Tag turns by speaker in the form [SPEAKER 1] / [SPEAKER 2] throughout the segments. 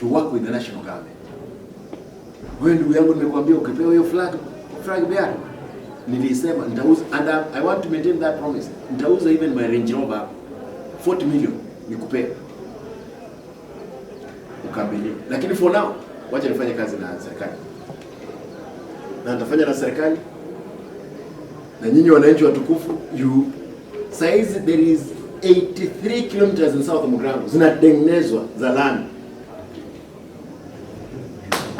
[SPEAKER 1] to work with the national government. Wewe ndugu yangu, nimekuambia ukipewa hiyo flag bearer, nilisema nitauza, and I want to maintain that promise. Nitauza even my Range Rover 40 million nikupee ukamilie, lakini for now wacha nifanye kazi na serikali, na nitafanya na serikali na nyinyi wananchi watukufu. You saizi there is 83 kilometers in South Mugirango zinatengenezwa za lami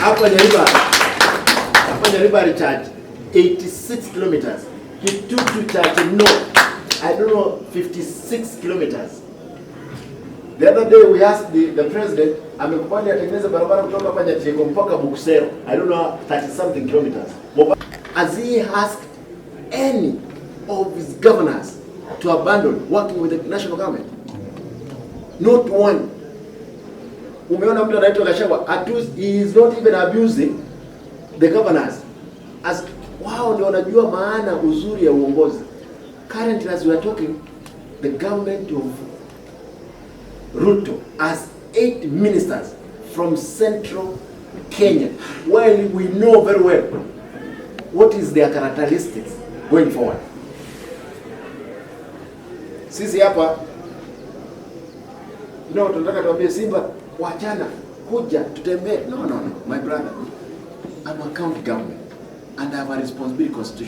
[SPEAKER 1] hapa Nyaribari, hapa Nyaribari Church 86 kilometers, Kitutu Church North, I don't know, 56 kilometers. The other day we asked the president, amekubali atengeneze barabara kutoka hapa Nyachego mpaka Bukusero. I don't know, 30 something kilometers. Has he asked any of his governors to abandon working with the national government? Not one. Umeona mtu anaitwa Gachagua, he is not even abusing the governors. As wao ndio wanajua maana uzuri ya uongozi. Currently, as we are talking, the government of Ruto has eight ministers from central Kenya, while we know very well what is their characteristics going forward. Sisi hapa tunataka tuambie Simba, wachana, kuja tutembee. No, no, no, my brother. I'm a county government and I have a responsibility constitution.